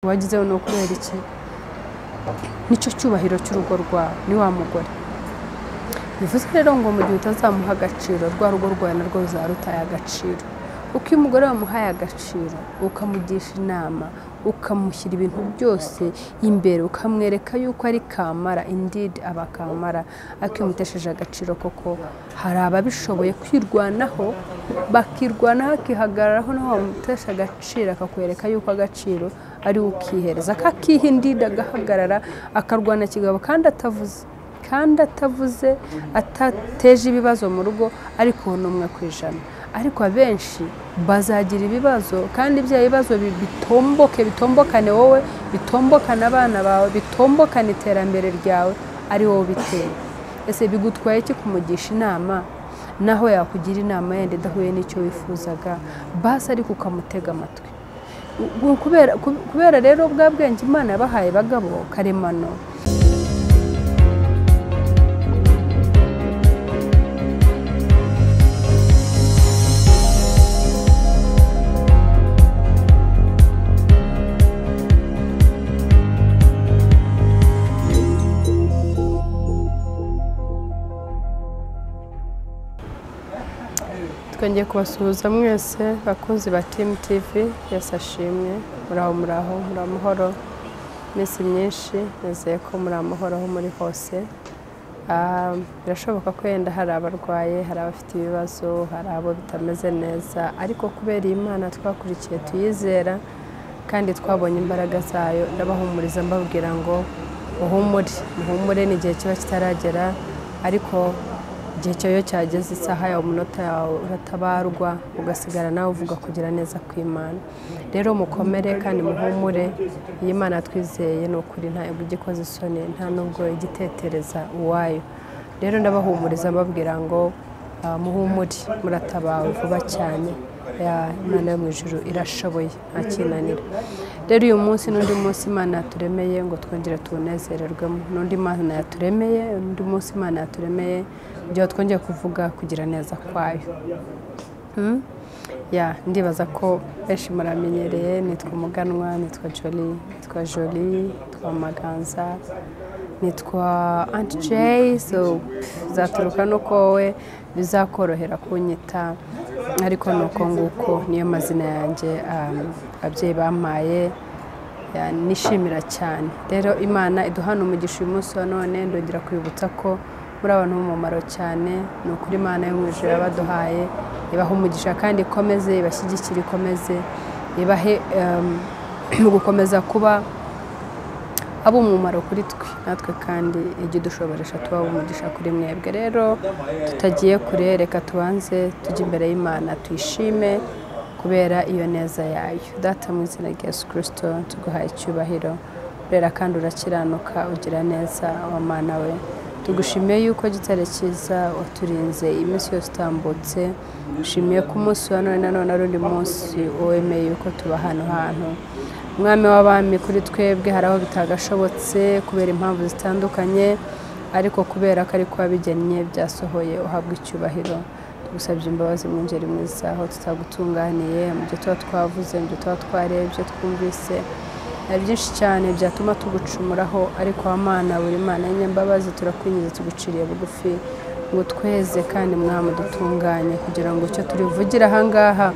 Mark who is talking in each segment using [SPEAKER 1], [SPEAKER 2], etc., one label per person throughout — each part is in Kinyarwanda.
[SPEAKER 1] Wagizeho ni ukubera iki? Nicyo cyubahiro cy'urugo rwawe ni wa mugore. Bivuze rero ngo mu gihe utazamuha agaciro, rwa rugo rwawe narwo ruzaba rutaye agaciro. Uko iyo umugore wamuhaye agaciro, ukamugisha inama, ukamushyira ibintu byose imbere, ukamwereka yuko ari kamara, indeed aba kamara. Ariko iyo umutesheje agaciro koko, hari ababishoboye kwirwanaho, bakirwanaho akihagararaho, naho wamutesha agaciro akakwereka yuko agaciro ari ukihereza, akakiha indeed, agahagarara, akarwana kigabo kandi atavuze, kandi atavuze, atateje ibibazo mu rugo, ariko ni 1%. Ariko abenshi bazagira ibibazo, kandi bya bibazo bitomboke, bitombokane wowe, bitombokane abana bawe, bitombokane iterambere ryawe, ari wowe biteye. Ese bigutwaye iki kumugisha inama, naho yakugira inama yenda idahuye n'icyo wifuzaga, basi ariko ukamutega amatwi? Kubera rero bwa bwenge Imana yabahaye bagabo karemano. Twongeye kubasuhuza mwese bakunzi ba Team TV, Yesu ashimwe. Muraho muraho, muri amahoro. Iminsi myinshi, nizeye ko muri amahoro aho muri hose. Birashoboka ko yenda hari abarwaye, hari abafite ibibazo, hari abo bitameze neza, ariko kubera iyi Imana twakurikiye tuyizera kandi twabonye imbaraga zayo, ndabahumuriza mbabwira ngo muhumure, muhumure, ni igihe kiba kitaragera, ariko igihe cyayo cyageze, isaha yawe, umunota yawe uratabarwa, ugasigara nawe uvuga kugira neza kw'Imana. Rero mukomere kandi muhumure, iyi Imana twizeye ni ukuri ntabwo igikoze isoni, nta nubwo igitetereza uwayo. Rero ndabahumuriza mbabwira ngo muhumure, muratabawe vuba cyane. Imana yo mu ijuru irashoboye, nta kinanira. Rero uyu munsi n'undi munsi Imana yaturemeye ngo twongere tuwunezererwemo, n'undi Imana yaturemeye, n'undi munsi Imana yaturemeye kugira twongere kuvuga kugira neza kwayo. Ndibaza ko benshi muramenyereye, nitwa Umuganwa, nitwa Jolie, nitwa Jolie, nitwa Maganza, nitwa Aunt J, so zaturuka nuko wowe bizakorohera kunyita, ariko nuko nguko niyo mazina yanjye ababyeyi bampaye, nishimira cyane. Rero Imana iduhana umugisha uyu munsi wa none, ndongera kwibutsa ko muri abantu b'umumaro cyane, ni ukuri Imana yo mu ijuru yabaduhaye, ibaha umugisha kandi ikomeze, ibashyigikire, ikomeze, ibahe gukomeza kuba ab'umumaro kuri twe, natwe kandi ijye idushoboresha tuba umugisha kuri mwebwe. Rero tutagiye kure, reka tubanze tujye imbere y'Imana tuyishime kubera iyo neza yayo. Data mu izina rya Yesu Kristo tuguhaye icyubahiro, urera kandi urakiranuka, ugira neza wa Mana we. Tugushimiye yuko gitare cyiza waturinze iminsi yose utambutse, ushimiye ko umunsi wa none nanone ari undi munsi wemeye yuko tuba hano hantu. Mwami w'abami, kuri twebwe hari aho bitagashobotse kubera impamvu zitandukanye, ariko kubera ko ariko wabigennye byasohoye, uhabwa icyubahiro. Tugusabye imbabazi mwungeri mwiza, aho tutagutunganiye, mu byo tuba twavuze, mu byo tuba twarebye, twumvise, hari byinshi cyane byatuma tugucumuraho, ariko wa Mana, buri Mana y'inyambabazi, turakwinjiza tuguciriye bugufi ngo tweze kandi Mwami dutunganye, kugira ngo icyo turivugira aha ngaha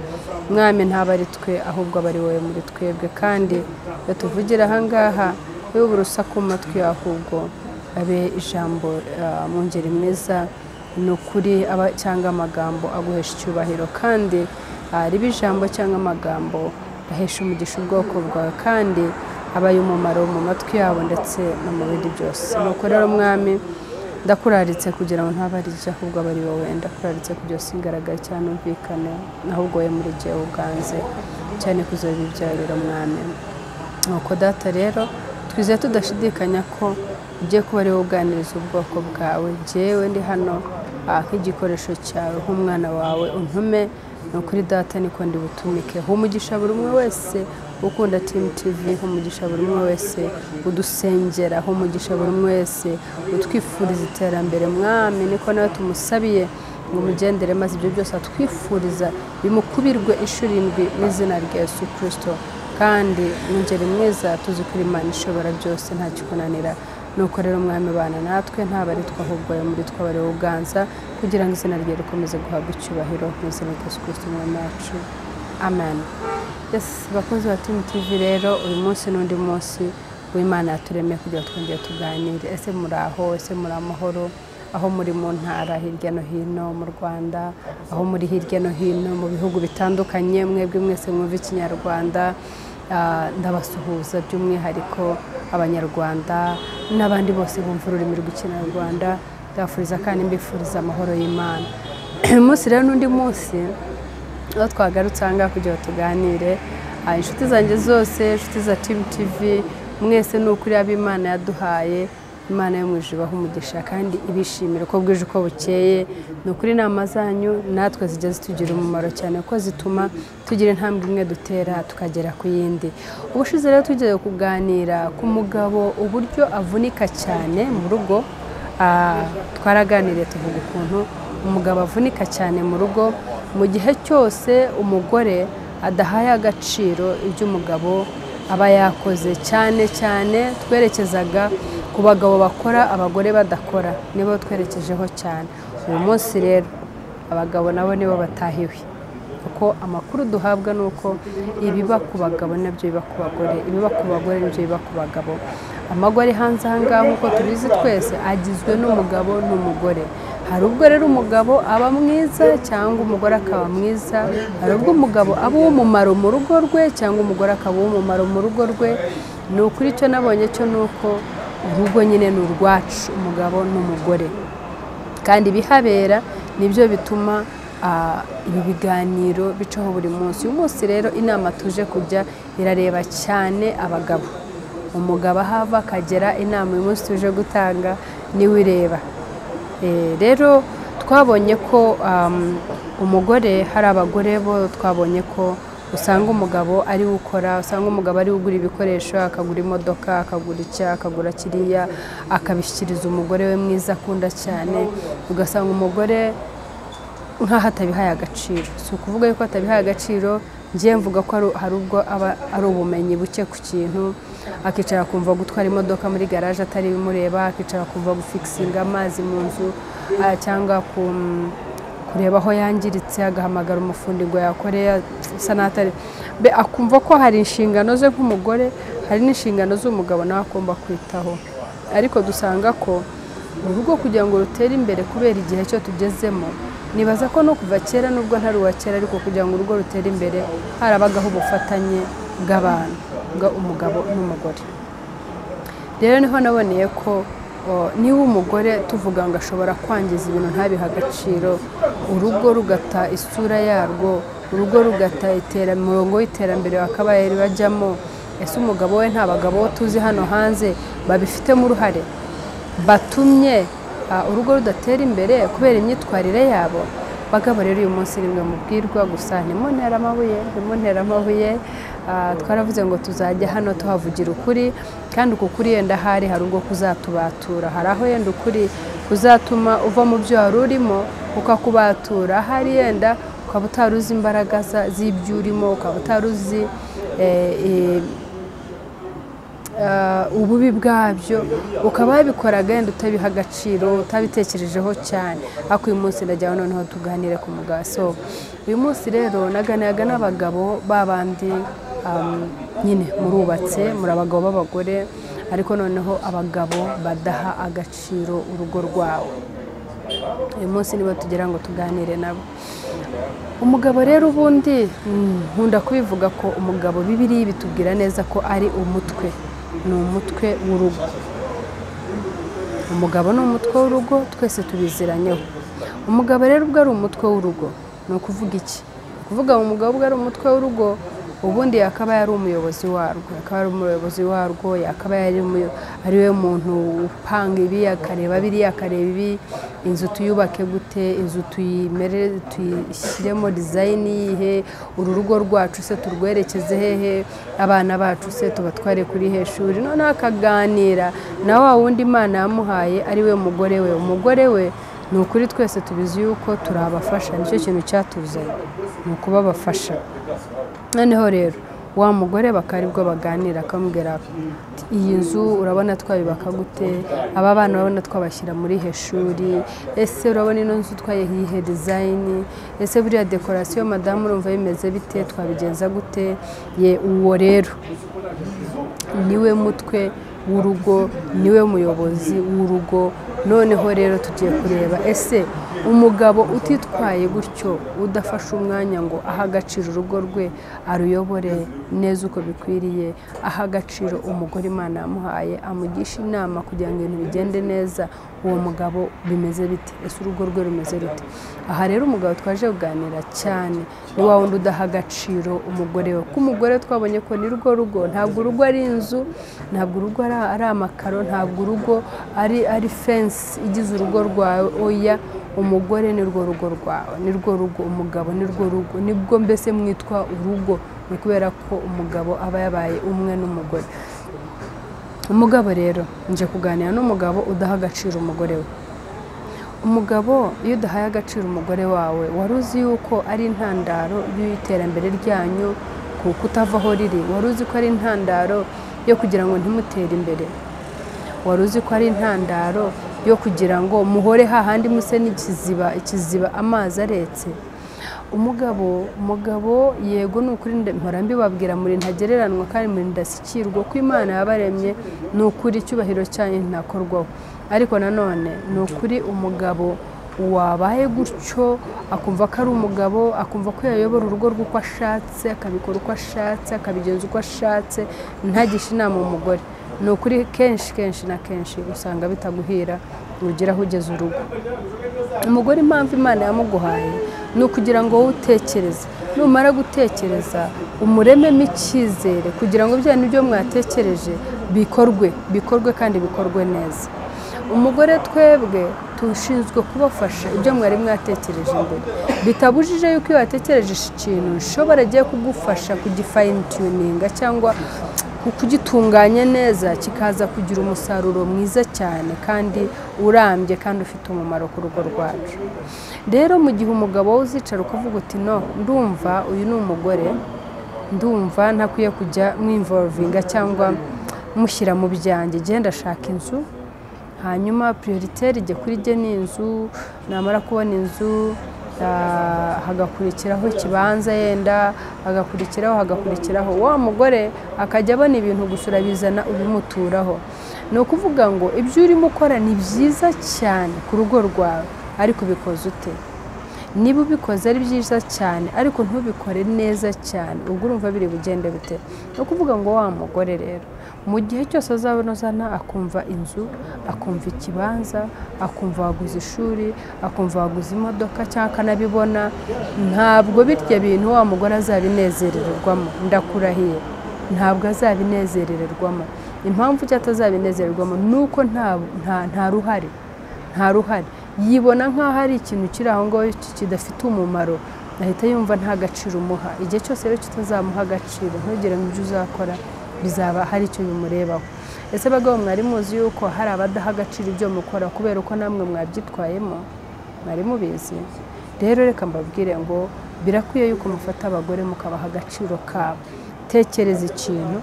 [SPEAKER 1] Mwami ntaba ari twe, ahubwo aba ari wowe muri twebwe, kandi iyo tuvugira aha ngaha bibe urusaku mu matwi, ahubwo abe ijambo mwungeri mwiza, ni ukuri cyangwa amagambo aguhesha icyubahiro, kandi ribe ijambo cyangwa amagambo ahesha umugisha ubwoko bwawe, kandi aba y'umumaro mu matwi yabo ndetse no mu bindi byose. Nuko rero Mwami, ndakuraritse kugira ngo ntabe ari jye, ahubwo abe ari wowe. Ndakuraritse kugira ngo singaragare cyane umvikane, ahubwo wowe muri jye uganze cyane kuzoba ibyariro Mwami. Nuko Data rero twizeye tudashidikanya ko ugiye kuba ari wowe uganiriza ubwoko bwawe. Jyewe ndi hano nk'igikoresho cyawe, nk'umwana wawe, untume. Ni ukuri Data niko ndi butumike. Umugisha buri umwe wese ukunda Team TV, umugisha buri umwe wese udusengera, umugisha buri umwe wese utwifuriza iterambere Mwami, niko nawe tumusabiye ngo umugendere, maze ibyo byose atwifuriza bimukubirwe inshuro 7 mu izina rya Yesu Kristo. Kandi mwungeri mwiza, tuzi ko Imana ishobora byose, nta kikunanira. Nuko rero Mwami, bana natwe, ntaba ari twe ahubwo muri twe abe uganza, kugira ngo izina rye rikomeze guhabwa icyubahiro, mu izina rya Yesu Kristo Umwami wacu, amen. Yes, bakunzi ba Team TV, rero uyu munsi n'undi munsi w'Imana yaturemeye kugira ngo twongere tuganire. Ese muri aho? Ese muri amahoro aho muri mu ntara hirya no hino mu Rwanda, aho muri hirya no hino mu bihugu bitandukanye, mwebwe mwese mwumva Ikinyarwanda, ndabasuhuza by'umwihariko Abanyarwanda n'abandi bose bumva ururimi rw'Ikinyarwanda. Ndabafuriza kandi mbifuriza amahoro y'Imana. Uyu munsi rero n'undi munsi aho twagarutse aha ngaha kugira ngo tuganire. Inshuti zanjye zose, inshuti za Team TV mwese, ni ukuri ab'Imana yaduhaye, Imana yo mu ijuru ibahe umugisha kandi ibishimire uko bwije uko bukeye. Ni ukuri inama zanyu natwe zijya zitugira umumaro cyane, kuko zituma tugira intambwe imwe dutera tukagera ku yindi. Ubushize rero tugiye kuganira ku mugabo, uburyo avunika cyane mu rugo. Twaraganiriye tuvuga ukuntu umugabo avunika cyane mu rugo mu gihe cyose umugore adahaye agaciro ibyo umugabo aba yakoze. Cyane cyane twerekezaga ku bagabo bakora abagore badakora, nibo twerekejeho cyane. Uyu munsi rero abagabo nabo nibo batahiwe, kuko amakuru duhabwa ni uko ibiba ku bagabo nabyo biba ku bagore, ibiba ku bagore nabyo biba ku bagabo. Amago ari hanze aha ngaha, nk'uko tubizi twese, agizwe n'umugabo n'umugore. Hari ubwo rero umugabo aba mwiza cyangwa umugore akaba mwiza, hari ubwo umugabo aba uw'umumaro mu rugo rwe cyangwa umugore akaba uw'umumaro mu rugo rwe. Ni ukuri icyo nabonye cyo ni uko urugo nyine ni urwacu, umugabo n'umugore, kandi ibihabera nibyo bituma ibi biganiro bicaho buri munsi. Uyu munsi rero inama tuje kujya irareba cyane abagabo. Umugabo aho ava akagera, inama uyu munsi tuje gutanga niwe ireba. Rero twabonye ko umugore, hari abagore bo twabonye ko usanga umugabo ari we ukora, usanga umugabo ari we ugura ibikoresho, akagura imodoka, akagura icya, akagura kiriya, akabishyikiriza umugore we mwiza akunda cyane. Ugasanga umugore nk'aho atabihaye agaciro. Si ukuvuga yuko atabihaye agaciro, ngiye mvuga ko hari ubwo aba ari ubumenyi buke ku kintu, akicara akumva gutwara imodoka muri garaje atari bimureba, akicara akumva gufikisinga amazi mu nzu cyangwa kureba aho yangiritse, agahamagara umufundi ngo yakore asa n'atari, akumva ko hari inshingano ze nk'umugore, hari n'inshingano z'umugabo nawe agomba kwitaho. Ariko dusanga ko urugo kugira ngo rutere imbere, kubera igihe cyo tugezemo, nibaza ko no kuva kera, nubwo ntari uwa kera, ariko kugira ngo urugo rutere imbere harabagaho ubufatanye bw'abantu, umugabo n'umugore. Rero niho naboneye ko niba umugore tuvuga ngo ashobora kwangiza ibintu ntabihe agaciro, urugo rugata isura yarwo, urugo rugata umurongo w'iterambere wakabaye bajyamo, ese umugabo we, nta bagabo tuzi hano hanze babifitemo uruhare batumye urugo rudatera imbere kubera imyitwarire yabo? Bagabo rero uyu munsi nimwe mubwirwa gusa, ntimuntere amabuye, ntimuntere amabuye. Twaravuze ngo tuzajya hano tuhavugira ukuri, kandi uku kuri yenda hari ubwo kuzatubatura, hari aho yenda ukuri kuzatuma uva mu byo wari urimo ukakubatura, hari yenda ukaba utari uzi imbaraga z'ibyo urimo, ukaba utari uzi ububi bwabyo, ukaba wabikoraga yenda utabiha agaciro, utabitekerejeho cyane. Ariko uyu munsi ndajya noneho tuganire ku mugabo. So uyu munsi rero naganiraga n'abagabo babandi nyine murubatse, muri abagabo b'abagore, ariko noneho abagabo badaha agaciro urugo rwawe. Uyu munsi nibo tugira ngo tuganire nabo. Umugabo rero ubundi nkunda kubivuga ko umugabo, Bibiliya bitubwira neza ko ari umutwe, ni umutwe w'urugo. Umugabo ni umutwe w'urugo, twese tubiziranyeho. Umugabo rero ubwo ari umutwe w'urugo, ni ukuvuga iki? Kuvuga umugabo ubwo ari umutwe w'urugo, ubundi yakaba yari umuyobozi warwo, yakaba ari umuyobozi warwo, yakaba ari we muntu upanga ibi, akareba biriya, akareba ibi, inzu tuyubake gute, inzu tuyimere, tuyishyiremo design yihe, uru rugo rwacu se turwerekeze hehe, abana bacu se tubatware kuri he shuri. Noneho akaganira na wa wundi Imana yamuhaye ari we mugore we. Umugore we ni ukuri twese tubizi yuko turabafasha, nicyo kintu cyatuzanye, ni ukubabafasha. Noneho rero Wa mugore bakaba aribwo baganira, akamubwira iyi nzu urabona twayubaka gute, aba bana urabona twabashyira muri he shuri, ese urabona ino nzu twayihe design, ese buriya decoration madamu urumva bimeze bite, twabigenza gute. Ye uwo rero niwe mutwe w'urugo, niwe muyobozi w'urugo. Noneho rero tugiye kureba ese umugabo utitwaye gutyo, udafashe umwanya ngo aha agaciro urugo rwe, aruyobore neza uko bikwiriye, aha agaciro umugore Imana yamuhaye, amugisha inama kugira ngo ibintu bigende neza, uwo mugabo bimeze bite, ese urugo rwe rumeze rute? Aha rero umugabo twaje kuganira cyane ni wa wundi udaha agaciro umugore we, kuko umugore twabonye ko ni rwo rugo, ntabwo urugo ari inzu, ntabwo urugo ari amakaro, ntabwo urugo ari fence igize urugo rwawe, oya, umugore ni rwo rugo rwawe, ni rwo rugo, umugabo ni rwo rugo, nibwo mbese mwitwa urugo, ni kubera ko umugabo aba yabaye umwe n'umugore. Umugabo rero nje kuganira n'umugabo udaha agaciro umugore we. Umugabo iyo udahaye agaciro umugore wawe, wari uzi yuko ari intandaro y'iterambere ryanyu kuko utavaho riri, wari uzi ko ari intandaro yo kugira ngo ntimutere imbere, wari uzi ko ari intandaro yo kugira ngo muhore hahandi muse n'ikiziba, ikiziba amazi aretse. Umugabo yego ni ukuri mpora mbibabwira, muri ntagereranwa kandi muri ndashyikirwa ko Imana yabaremye, ni ukuri icyubahiro cyanyu ntakorwaho. Ariko nanone ni ukuri umugabo wabaye gutyo akumva ko ari umugabo, akumva ko yayobora urugo rwe uko ashatse, akabikora uko ashatse, akabigenza uko ashatse, ntagishe inama umugore, ni ukuri kenshi kenshi na kenshi usanga bitaguhira ugera aho ugeze urugo. Umugore impamvu Imana yamuguhaye ni ukugira ngo wowe utekereze, numara gutekereza umurememo icyizere kugira ngo bya nibyo mwatekereje bikorwe, bikorwe kandi bikorwe neza. Umugore twebwe tushinzwe kubafasha ibyo mwari mwatekereje imbere, bitabujije yuko iyo watekereje ikintu nshobora agiye kugufasha kugifine tuninga cyangwa kugitunganya neza, kikaza kugira umusaruro mwiza cyane kandi urambye kandi ufite umumaro ku rugo rwacu. Rero mu gihe umugabo wowe uzicara ukavuga uti no, ndumva uyu ni umugore, ndumva ntakwiye kujya mwinvolvinga cyangwa mushyira mu byanjye, genda ashaka inzu, hanyuma prioritaire ijye kuri jye ni inzu, namara kubona inzu hagakurikiraho ikibanza, yenda hagakurikiraho, wa mugore akajya abona ibintu gusa bizana ubimuturaho. Ni ukuvuga ngo ibyo urimo ukora ni byiza cyane ku rugo rwawe, ariko ubikoze ute? Niba ubikoze ari byiza cyane ariko ntubikore neza cyane, ubwo urumva biri bugende bite? Ni ukuvuga ngo wa mugore rero mu gihe cyose azabona uzana akumva inzu, akumva ikibanza, akumva waguze ishuri, akumva waguze imodoka cyangwa akanabibona, ntabwo birya bintu wa mugore azabinezererwamo, ndakurahiye ntabwo azabinezererwamo. Impamvu cyangwa atazabinezererwamo ni uko nta ruhare, nta ruhare yibona nk'aho ari ikintu kiri aho ngaho kidafite umumaro, ahita yumva nta gaciro umuha. Igihe cyose rero kitazamuha agaciro, ntugire ngo ibyo uzakora bizaba hari icyo bimurebaho. Ese bagabo mwari muzi yuko hari abadaha agaciro ibyo mukora kubera uko namwe mwabyitwayemo? Mwari mubizi? Rero reka mbabwire ngo birakwiye yuko mufata abagore mukabaha agaciro kabo. Tekereza ikintu,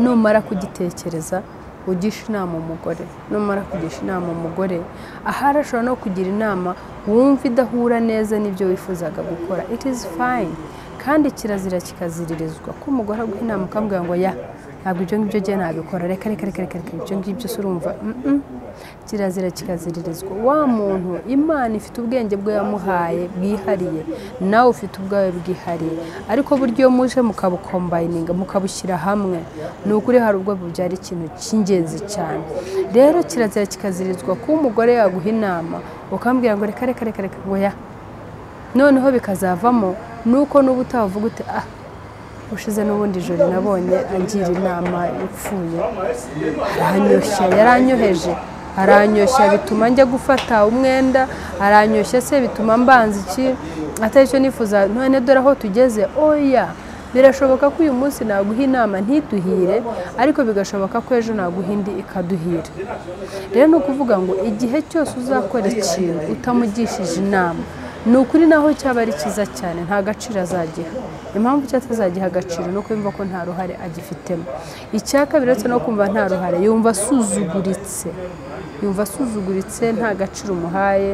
[SPEAKER 1] numara kugitekereza ugisha inama umugore, numara kugisha inama umugore, ahari ashobora no kugira inama wumva idahura neza n'ibyo wifuzaga gukora, it is fine. Kandi kirazira kikaziririzwa ko umugore aguha inama ukambwira ngo ya ntabwo ibyo ngibyo jye nabikora, reka reka reka reka ibyo ngibyo urumva, kirazira kikaziririzwa. Wa muntu Imana ifite ubwenge bwe yamuhaye bwihariye, nawe ufite ubwawe bwihariye, ariko buryo muje mukabukombayininga mukabushyira hamwe, ni ukuri hari ubwo bubyara ikintu cy'ingenzi cyane. Rero kirazira kikazirizwa ko umugore yaguha inama ukambwira ngo reka reka reka reka ngo ya, noneho bikazavamo nuko n'ubu utavuga uti ah ushize n'ubundi joro nabonye angira inama ipfuye, aranyoshya, yaranyoheje, aranyoshya bituma njya gufata umwenda, aranyoshya se bituma mbanza iki atari cyo nifuza, none dore aho tugeze. Oya, birashoboka ko uyu munsi naguha inama ntiduhire, ariko bigashoboka ko ejo naguha indi ikaduhira. Rero ni ukuvuga ngo igihe cyose uzakora ikintu utamugishije inama, Ni ukuri naho cyaba ari cyiza cyane nta gaciro azagiha. Impamvu cyatazagiha agaciro ni uko yumva ko nta ruhare agifitemo. Icya kabiri, uretse no kumva nta ruhare, yumva asuzuguritse, yumva asuzuguritse, nta gaciro umuhaye,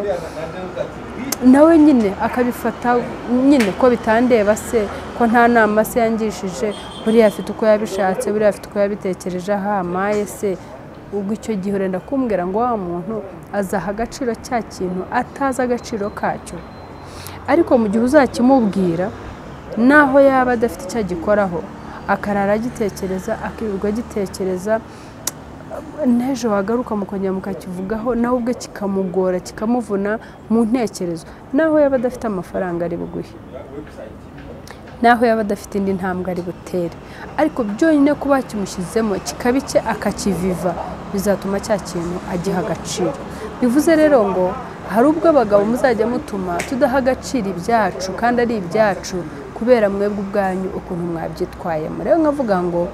[SPEAKER 1] nawe nyine akabifata nyine ko bitandeba se, ko nta nama se yangishije, buriya afite uko yabishatse, buriya afite uko yabitekereje, ahamaye se. Ubwo icyo gihe urenda kumbwira ngo wa muntu azaha agaciro cya kintu atazi agaciro kacyo. Ariko mu gihe uzakimubwira, naho yaba adafite icyo agikoraho, akarara agitekereza, akirirwa agitekereza, n'ejo wagaruka mukongera mukakivugaho, nawe ubwe kikamugora, kikamuvuna mu ntekerezo, naho yaba adafite amafaranga ari buguhe, naho yaba adafite indi ntambwe ari butere, ariko byonyine kuba kimushyizemo kikaba icye akakiviva, bizatuma cya kintu agiha agaciro. Bivuze rero ngo hari ubwo abagabo muzajya mutuma tudaha agaciro ibyacu kandi ari ibyacu, kubera mwebwe ubwanyu ukuntu mwabyitwayemo. Rero nkavuga ngo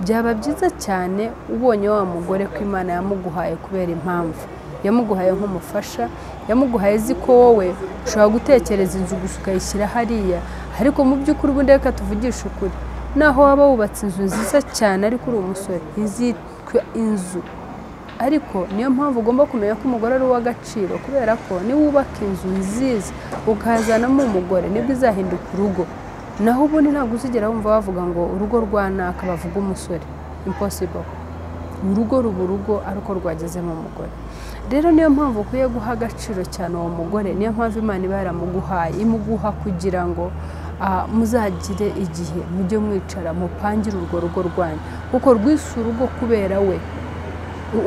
[SPEAKER 1] byaba byiza cyane ubonye wa mugore ko Imana yamuguhaye kubera impamvu, yamuguhaye nk'umufasha, yamuguhaye izi ko wowe ushobora gutekereza inzu gusa ukayishyira hariya, ariko mu by'ukuri ubundi reka tuvugishe ukuri, naho waba wubatse inzu nziza cyane ariko uri umusore, izitwa inzu. Ariko niyo mpamvu ugomba kumenya ko umugore ari uw'agaciro, kubera ko niwubaka inzu nziza ukazanamo umugore nibwo izahinduka urugo. Naho ubundi ntabwo uzigera wumva bavuga ngo urugo rwa naka bavuga umusore, impossible. Urugo ruba urugo ariko rwagezemo umugore. Rero niyo mpamvu ukwiye guha agaciro cyane uwo mugore, niyo mpamvu Imana iba yaramuguhaye, imuguha kugira ngo muzagire igihe mujye mwicara mupangire urwo rugo rwanyu, kuko rwise urugo kubera we.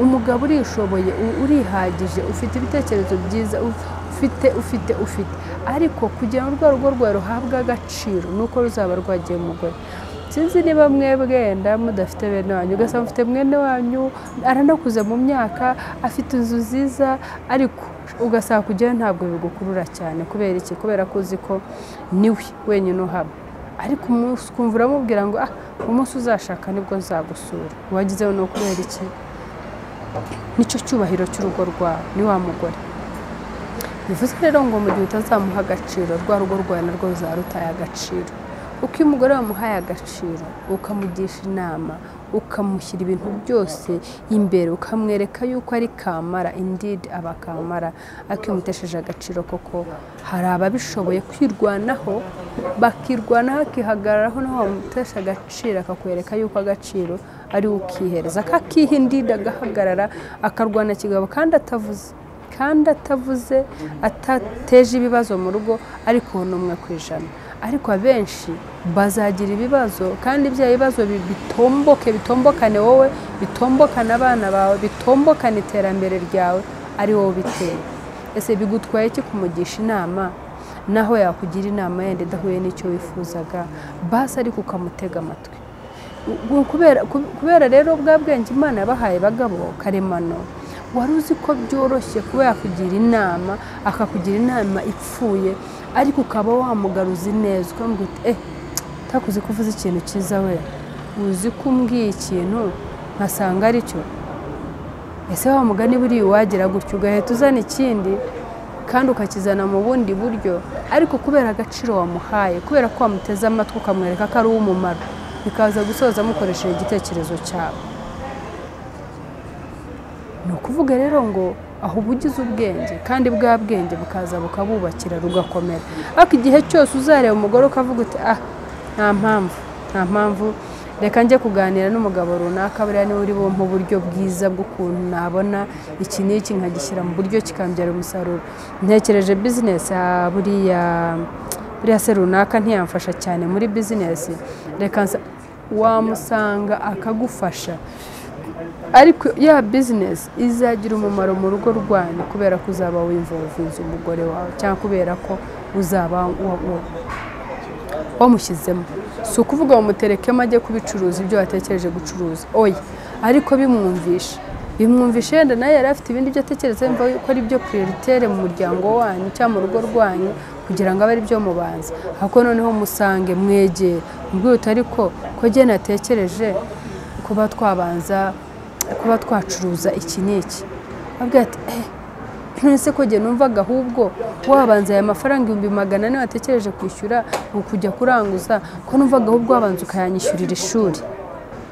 [SPEAKER 1] Umugabo urishoboye, urihagije, ufite ibitekerezo byiza, ufite ariko kugira ngo urwo rugo rwawe ruhabwe agaciro nuko ruzaba rwagiye umugore. Sinzi niba mwebwe wenda mudafite bene wanyu, ugasanga mufite mwene wanyu aranakuze mu myaka, afite inzu nziza, ariko ugasanga kugera ntabwo bigukurura cyane. Kubera iki? Kubera ko uzi ko niwe wenyine uhaba. Ariko umunsi ukumva uramubwira ngo umunsi uzashaka nibwo nzagusura, wagizeho ni ukubera iki? Nicyo cyubahiro cy'urugo rwawe ni wa mugore. Bivuze rero ngo mu gihe utazamuha agaciro, rwa rugo rwawe narwo ruzaba rutaye agaciro. Uko iyo umugore wamuhaye agaciro, ukamugisha inama, ukamushyira ibintu byose imbere, ukamwereka yuko ari kamara, indeed aba kamara, ariko iyo umutesheje agaciro koko hari ababishoboye kwirwanaho, bakirwanaho akihagararaho, naho wamutesha agaciro akakwereka yuko agaciro ari ukihereza, akakiha indeed, agahagarara, akarwana kigabo kandi atavuze, atateje ibibazo mu rugo, ariko ni 1%. Ariko abenshi bazagira ibibazo, kandi bya bibazo bitomboke, bitombokane wowe, bitombokane abana bawe, bitombokane iterambere ryawe, ari wowe biteye. Ese bigutwaye iki kumugisha inama, naho yakugira inama yenda idahuye n'icyo wifuzaga, basi ariko ukamutega amatwi. Kubera rero bwa bwenge Imana yabahaye bagabo karemano, wari uzi ko byoroshye kuba yakugira inama, akakugira inama ipfuye, ariko ukaba wamugaruza neza, ukamubwira uti takuzi ko uvuze ikintu cyiza we, uzi ko umbwiye ikintu nkasanga ari cyo. Ese wa mugani buriya wagira gutyo, ugahita uzana ikindi kandi ukakizana mu bundi buryo, ariko kubera agaciro wamuhaye, kubera ko wamuteze amatwi ukamwereka ko ari uw'umumaro, bikaza gusoza mukoresheje igitekerezo cyawe. Ni ukuvuga rero ngo aho ubugize ubwenge, kandi bwa bwenge bukaza bukabubakira rugakomera. Ariko igihe cyose uzareba umugore ukavuga uti nta mpamvu, reka njye kuganira n'umugabo runaka, buriya niwe uri bumpe uburyo bwiza bw'ukuntu nabona iki n'iki nkagishyira mu buryo kikambyara umusaruro. Ntekereje business, buriya se runaka ntiyamfasha cyane muri business, reka wamusanga akagufasha. Ariko ya business izagira umumaro mu rugo rwanyu kubera ko uzaba wimvovinze umugore wawe, cyangwa kubera ko uzaba wamushyizemo. Si ukuvuga ngo muterekemo ajye kubicuruza ibyo watekereje gucuruza, oya, ariko bimwumvisha yenda nawe yari afite ibindi byo atekereza, yumva ko ari byo prioritaire mu muryango wanyu cyangwa mu rugo rwanyu, kugira ngo abe ari byo mubanza. Ariko noneho musange, mwegere, mubwire uti ariko ko jye natekereje kuba twabanza kuba twacuruza iki n'iki. Abwira ati None ko jye numvaga ahubwo wabanza aya mafaranga 400,000 watekereje kwishyura ukujya kuranguza, ko numvaga ahubwo wabanza ukayanyishyurira ishuri.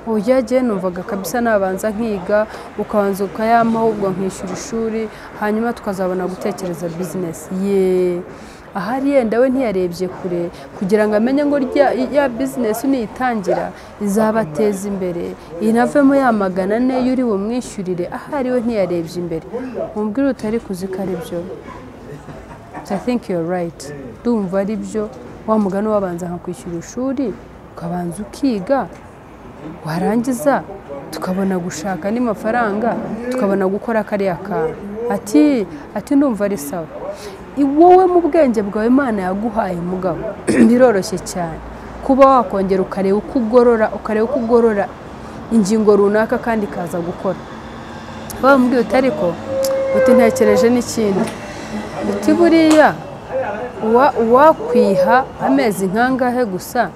[SPEAKER 1] Oya jye numvaga kabisa nabanza nkiga, ukabanza ukayampa ahubwo nkishyura ishuri, hanyuma tukazabona gutekereza business. Ye ahari yenda we ntiyarebye kure kugira ngo amenye ngo ya business niyitangira izabateza imbere, inavemo ya 400 yuri bumwishyurire. Ahari we ntiyarebye imbere. Umbwira utari kuzika ari byo. I think you're right. Ndumva ari byo, wa mugani wabanza nkakwishyura ishuri, ukabanza ukiga, warangiza tukabona gushaka andi mafaranga, tukabona gukora kariya kantu. Ati ndumva ari sawa. Wowe mu bwenge bwawe Imana yaguhaye mugabo, biroroshye cyane kuba wakongera ukareba uko ugorora, ukareba uko ugorora ingingo runaka kandi ikaza gukora. Bamubwiye uti ariko uti ntekereje n'ikindi, uti buriya uwakwiha amezi nkangahe gusa,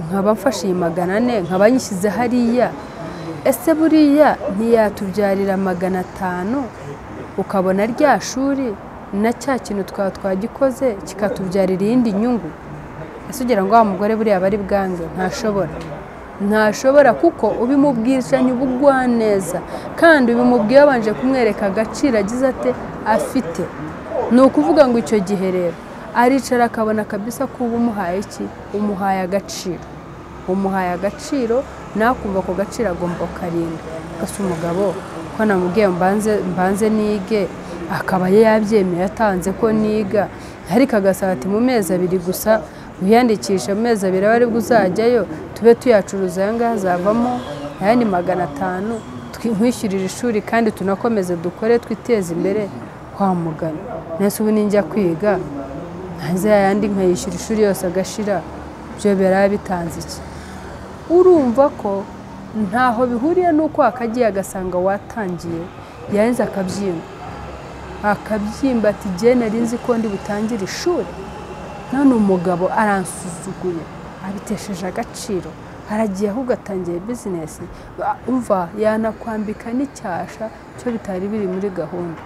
[SPEAKER 1] nkaba mfashe iyi 400 nkaba nyishyize hariya, ese buriya ntiyatubyarira 500 ukabona rya shuri na cya kintu twaba twagikoze kikatubyarira iyindi nyungu? Ese ugira ngo wa mugore buriya bari bwange? Ntashobora, kuko ubimubwiranye ubugwaneza, kandi ubimubwiye wabanje kumwereka agaciro agize ate afite. Ni ukuvuga ngo icyo gihe rero aricara akabona kabisa ko uba umuhaye iki, umuhaye agaciro, umuhaye agaciro, nakumva ako gaciro agomba kukarinda. Gasa umugabo ko namubwiye mbanze nige, akaba yabyemeye atanze ko niga, ariko agasaba ati mu mezi 2 gusa wiyandikishe, mu mezi 2 abe aribwo uzajyayo, tube tuyacuruza aya ngaya azavamo ayandi 500, nkwishyurire ishuri kandi tunakomeze dukore twiteze imbere. Kwa mugana nese ubu ninjya kwiga ntaze ayandi nkayishyura ishuri yose agashira, byo biraba bitanze iki? Urumva ko ntaho bihuriye nuko akagiye agasanga watangiye, yarenze akabyimba, akabyimba ati jye nari nzi ko ndi butangire ishuri, none umugabo aransuzuguye, abitesheje agaciro, aragiye ahubwo atangiye business. Umva yanakwambika n'icyasha cyo bitari biri muri gahunda.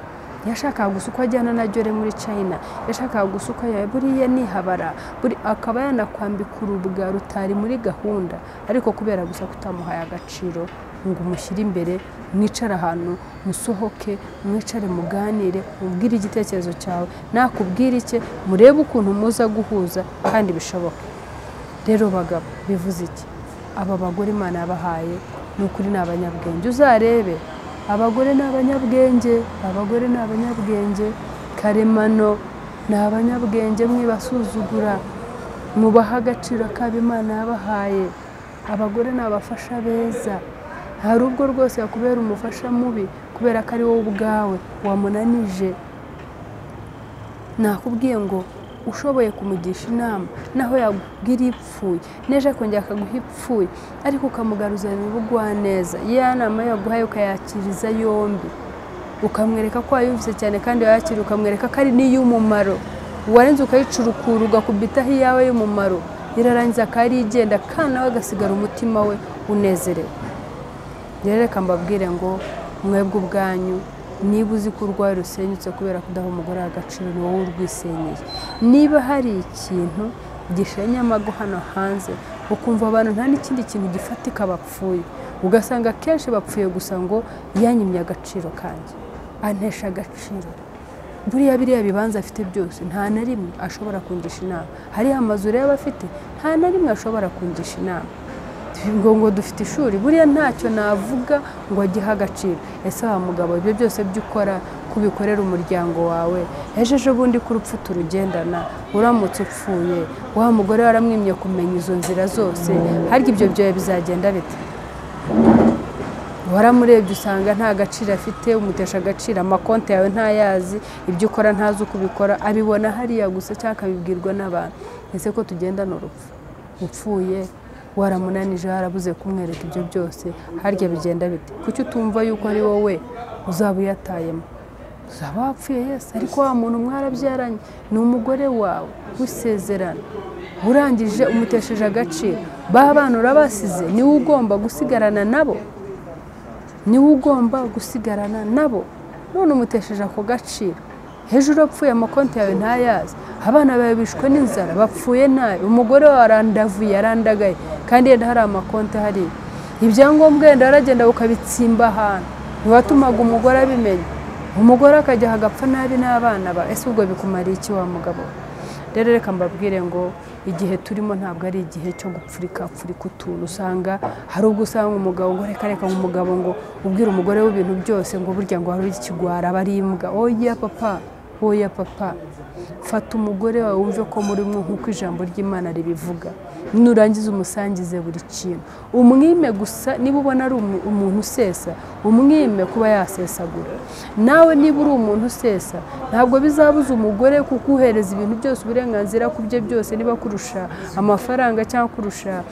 [SPEAKER 1] Yashakaga gusa uko ajyana na Jore muri China, yashakaga gusa uko buriya nihabara, buri akaba yanakwambika urubwa rutari muri gahunda, ariko kubera gusa kutamuhaye agaciro ngo umushyire imbere, mwicara ahantu musohoke, mwicare muganire, ubwire igitekerezo cyawe, nakubwira iki, murebe ukuntu muza guhuza kandi bishoboke. Rero bagabo bivuze iki? Aba bagore Imana yabahaye ni ukuri ni abanyabwenge. Uzarebe abagore ni abanyabwenge, abagore ni abanyabwenge karemano, ni abanyabwenge, mwibasuzugura, mubaha agaciro kabo Imana yabahaye. Abagore ni abafasha beza. Hari ubwo rwose yakubera umufasha mubi kubera ko ari wowe ubwawe wamunanije. Nakubwiye ngo ushoboye kumugisha inama, naho yakubwira ipfuye, neje akongera akaguha ipfuye, ariko ukamugaruzana ubugwaneza, ya nama yaguhaye ukayakiriza yombi, ukamwereka ko wayumvise cyane kandi wayakira, ukamwereka ko ari n'iy'umumaro, warenze ukayicurukura ugakubitaho iyawe y'umumaro, irarangiza akarigenda kandi nawe agasigara umutima we unezerewe. Rero reka mbabwire ngo mwebwe ubwanyu, niba uzi ko urwaye rusenyutse kubera kudaha umugore agaciro, ni wowe urwisenyeye. Niba hari ikintu gishenya amago hano hanze, ukumva abantu nta n'ikindi kintu gifatika bapfuye, ugasanga kenshi bapfuye gusa ngo yanyimye agaciro kanjye, antesha agaciro. Buriya biriya bibanza afite byose nta na rimwe ashobora kungisha inama. Hariya amazu rero afite nta na rimwe ashobora kungisha inama. Ngo dufite ishuri, buriya ntacyo navuga ngo agihe agaciro. Ese wa mugabo ibyo byose by'ukora kubikorera umuryango wawe, ejo bundi ku rupfu turugendana, uramutse upfuye wa mugore waramwimye kumenya izo nzira zose, harya ibyo byawe bizagenda bite? Waramurebye usanga nta gaciro afite, umutesha agaciro, amakonti yawe ntayazi, ibyo ukora ntazi uko ubikora, abibona hariya gusa cyangwa akabibwirwa n'abantu. Ese ko tugendana urupfu, upfuye waramunanije, warabuze kumwereka ibyo byose, harya bigenda bite? Kuki utumva yuko ari wowe uzaba uyatayemo? Uzaba wapfuye Yesu, ariko wa muntu mwarabyaranye ni umugore wawe w'isezerano, urangije umutesheje agaciro, ba bana urabasize, niwe ugomba gusigarana nabo, niwe ugomba gusigarana nabo. None umutesheje ako gaciro, hejuru apfuye amakonti yawe ntayazi, abana bawe bishwe n'inzara, bapfuye nabi, umugore wawe arandavuye, arandagaye, kandi yenda hari amakonti ahari. Ibyangombwa yenda waragenda ukabitsimba ahantu, ntiwatumaga umugore abimenya, umugore akajya agapfa nabi n'abana ba. Ese ubwo bikumariye iki wa mugabo? Rero reka mbabwire ngo igihe turimo ntabwo ari igihe cyo gupfurika pfurika utuntu. Usanga hari ubwo usanga umugabo ngo reka reka, umugabo ngo ubwira umugore w'ibintu byose ngo burya ngo hari ikigwara aba ari imbwa. Oya papa, oya papa, fata umugore wawe wumve ko muri mwe nk'uko ijambo ry'Imana ribivuga, nurangiza umusangize buri kintu. Umwime gusa, niba ubona ari umuntu usesa, umwime kuba yasesagura. Nawe niba uri umuntu usesa, ntabwo bizabuza umugore kukuhereza ibintu byose, uburenganzira ku bye byose, niba kurusha amafaranga cyangwa kurusha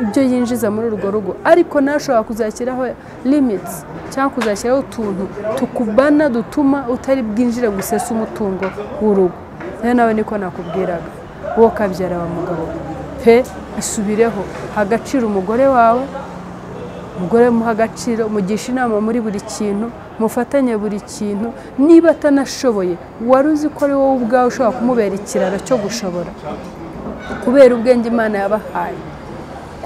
[SPEAKER 1] ibyo yinjiza muri urwo rugo, ariko nashobora kuzashyiraho limits cyangwa kuzashyiraho utuntu tukubana dutuma utari bwinjire gusesa umutungo w'urugo. Rero nawe niko nakubwiraga, wowe kabyara wa mugabo pe, isubireho, agaciro umugore wawe, umugore muha agaciro, mugisha inama muri buri kintu, mufatanye buri kintu. Niba atanashoboye, wari uzi ko ari wowe ubwawe ushobora kumubera ikiraro cyo gushobora, kubera ubwenge Imana yabahaye,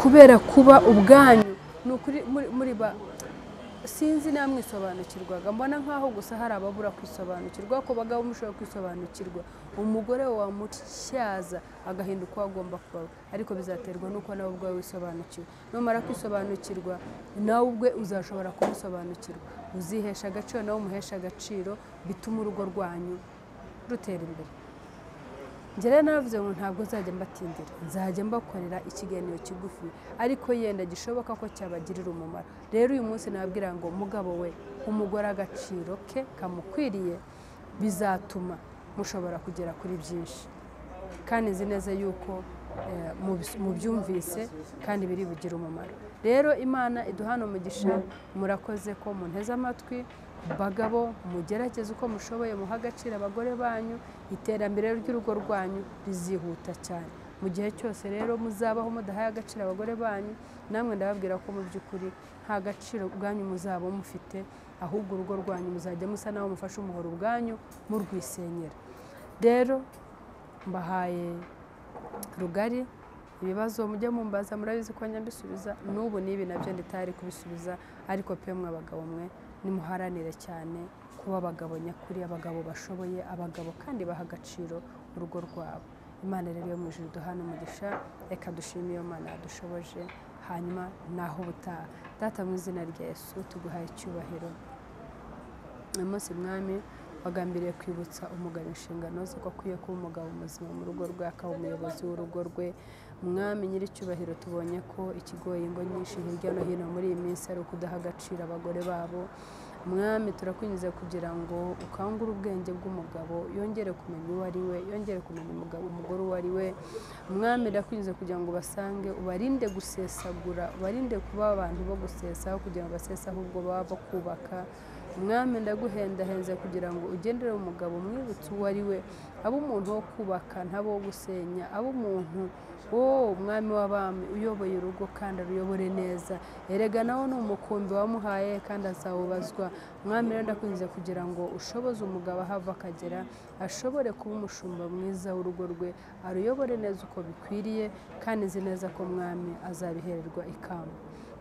[SPEAKER 1] kubera kuba ubwanyu ni ukuri muri ba sinzi namwisobanukirwaga, mbona nkaho gusa hari ababura kwisobanukirwa, ko bagabo mushobora kwisobanukirwa, umugore wamutyaza agahinduka uko agomba kuba, ariko bizaterwa nuko nawe ubwawe wisobanukiwe. Numara kwisobanukirwa nawe ubwe uzashobora kumusobanukirwa, uzihesha agaciro nawe umuhesha agaciro, bituma urugo rwanyu rutera imbere. Njye rero naravuze ngo ntabwo nzajya mbatindira, nzajya mbakorera ikiganiro kigufi ariko yenda gishoboka ko cyabagirira umumaro. Rero uyu munsi nababwira ngo mugabo we, umugore agaciro ke kamukwiriye, bizatuma mushobora kugera kuri byinshi. Kandi nzi neza yuko mubyumvise kandi biri bugire umumaro. Rero Imana iduhana umugisha, murakoze ko munteze amatwi. Bagabo, mugerageze uko mushoboye muha agaciro abagore banyu, iterambere ry'urugo rwanyu rizihuta cyane. Mu gihe cyose rero muzabaho mudahaye agaciro abagore banyu, namwe ndababwira ko mu by'ukuri nta gaciro ubwanyu muzaba mufite, ahubwo urugo rwanyu muzajya musa naho mufashe umuhoro ubwanyu murwisenyera. Rero mbahaye rugari, ibibazo mujye mumbaza murabizi ko njya mbisubiza, n'ubu n'ibi nabyo nditari kubisubiza, ariko pe mwe abagabo mwe nimuharanire cyane kuba abagabo nyakuri, abagabo bashoboye, abagabo kandi baha agaciro urugo rwabo. Imana rero yo mu ijuru iduhane umugisha, reka dushime iyo Mana yadushoboje, hanyuma naho ubutaha. Data mu izina rya Yesu tuguhaye icyubahiro. Uyu munsi Mwami wagambiriye kwibutsa umugabo inshingano ze, ko akwiye kuba umugabo muzima mu rugo rwe, akaba umuyobozi w'urugo rwe. Mwami nyiricyubahiro, tubonye ko ikigoye ingo nyinshi hirya no hino muri iyi minsi ari ukudaha agaciro abagore babo. Mwami turakwinjiza kugira ngo ukangure ubwenge bw'umugabo, yongere kumenya uwo ari we, yongere kumenya umugore uwo ari we. Mwami ndakwinjiza kugira ngo basange, ubarinde gusesagura, ubarinde kuba abantu bo gusesa, kugira ngo basese ahubwo baba bakubaka. Mwami ndaguhendahenze kugira ngo ugendere umugabo umwibutse uwo ari we, abe umuntu wo kubaka ntabo wo gusenya, abe umuntu wo Mwami w'abami uyoboye urugo kandi aruyobore neza. Erega nawe ni umukumbi wamuhaye kandi azawubazwa. Mwami rero ndakwinjiza kugira ngo ushoboze umugabo ahava akagera, ashobore kuba umushumba mwiza w'urugo rwe, aruyobore neza uko bikwiriye, kandi nzi neza ko Mwami azabihererwa ikamba.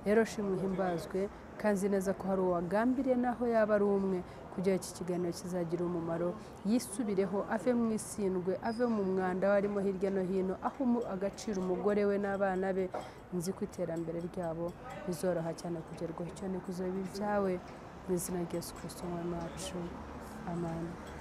[SPEAKER 1] Rero shimwe himbazwe, kandi nzi neza ko hari uwagambiriye naho yaba ari umwe kugira iki kiganiro kizagira umumaro, yisubireho, ave mu isindwe, ave mu mwanda warimo hirya no hino, aho agaciro umugore we n'abana be. Nzi ko iterambere ryabo bizoroha cyane kugerwaho. Icyo ni kuzoba ibyawe mu izina rya Yesu Kristo Umwami wacu. Amen.